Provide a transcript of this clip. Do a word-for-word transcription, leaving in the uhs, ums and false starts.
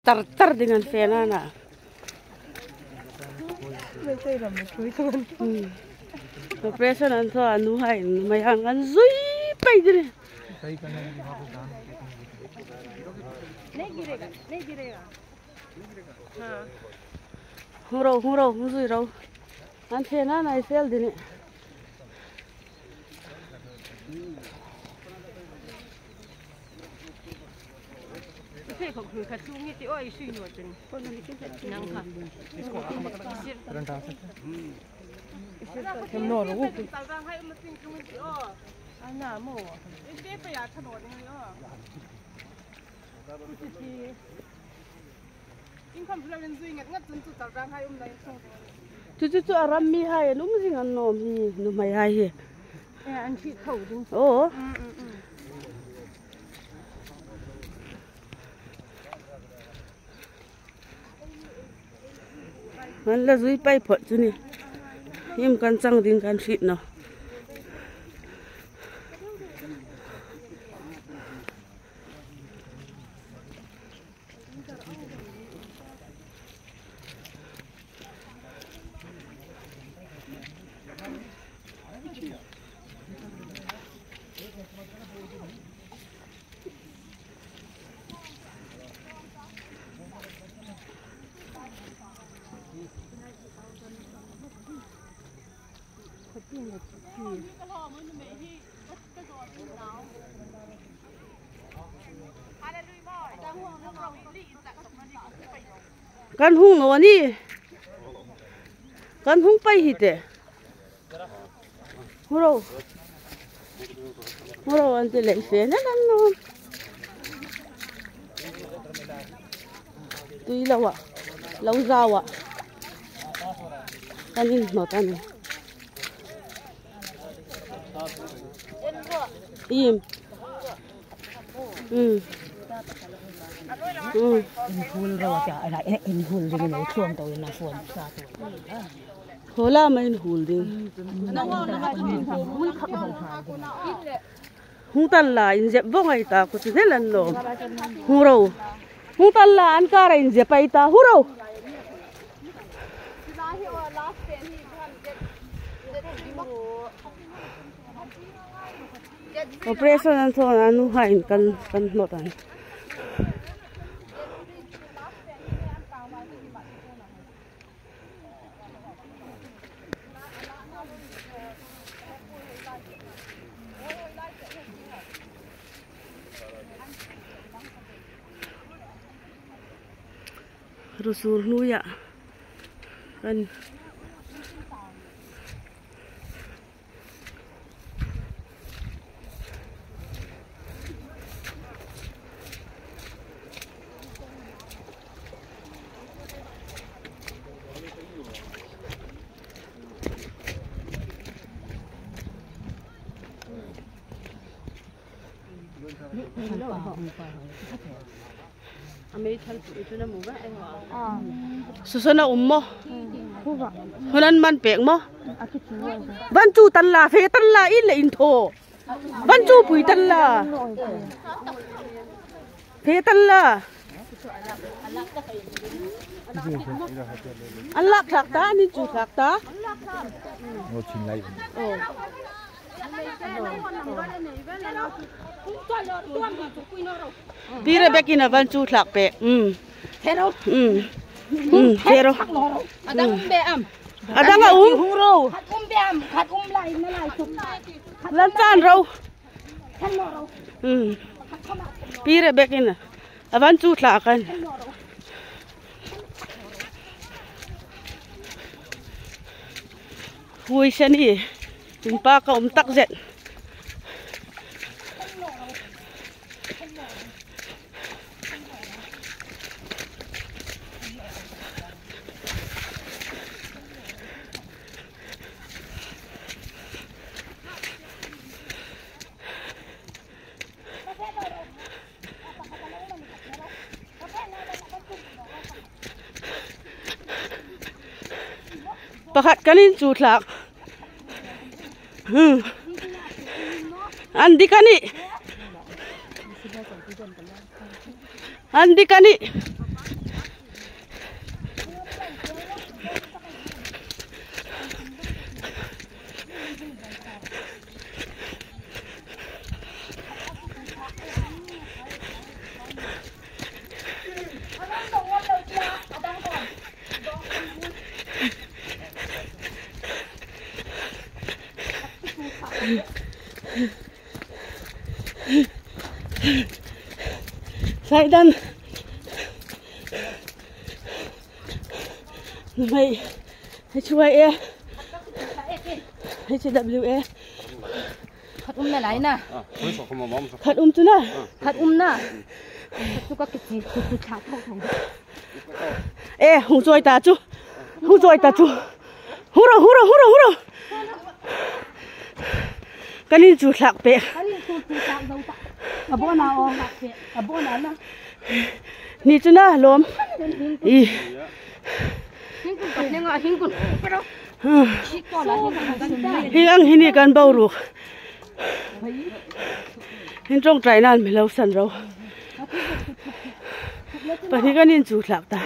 tar tar ding an fe na na. Meitei lam na thui thang an. Hmm. Operation an tho anu hai, numei han kan zui pai ding. Hung ro, hung ro, hung zui ro. An fe na na i fel ding. Chu chu chu a ram mi hai an um jing an nom hi, numei hai hi. Eh, an thi tho ding. Oh. Mm, mm, mm. An la zui pai phot chu ni. Him kan chang ding kan thi no. Kan hung no ni. Kan hung pai hi te. Hung ro. Hung ro an ti le i fe na kan no. Tui lo a. Lo za a. Kan in no ta ni. Im. Mm. Mm. In hul ro tia, ala, in, in hul ding in, chuang to in a phone sa to. Hola ma in hul ding. Hung tan la, in jep vong ai ta, ko chu ne lan lo. Hung ro. Hung tan la, an kara in jep ai ta, hung ro. Operation an tho na nu hai in kan, kan hnot an. Rusur nuya kan. Susona um mo. Hunan man pek mo. Van chu tan la, fe tan la, in le in tho. Van chu pui tan la. Fe tan la. An lak thak ta, nin chu thak ta. Ngo chin lai. Oh. Pi Rebek in a van chu thlak pe. Um. Thero. Um. Um, thero. Adang um be am. Adang a um. Hung ro. Khat um be am, khat um lai, na lai chu. Lan chan ro. Khat lo ro. Um. Pi Rebek in a. Avan chu thlak an. Hui sani, in pa ka um tak zet. Pakhat kan in chu thlak. Hmm. An dik ani. An dik ani. Ai dan. Numei. H Y A. H W A. Khat um nalai na. Khat um chu na. Khat um na. Khat chu ka kichi, kichi thla thok thong. Eh, hung choi ta chu. Hung choi ta chu. Hung ro, hung ro, hung ro, hung ro. Kanin chu thlak pe. Kanin chu thlak zo ta. Abona o thlak pe. Abona na. Ni chu na lom. I. Hingkun pat lenga hingkun. Hi ang hini kan boru. Hin tong trai nan mi lo san ro. Pahni kanin chu thlak ta.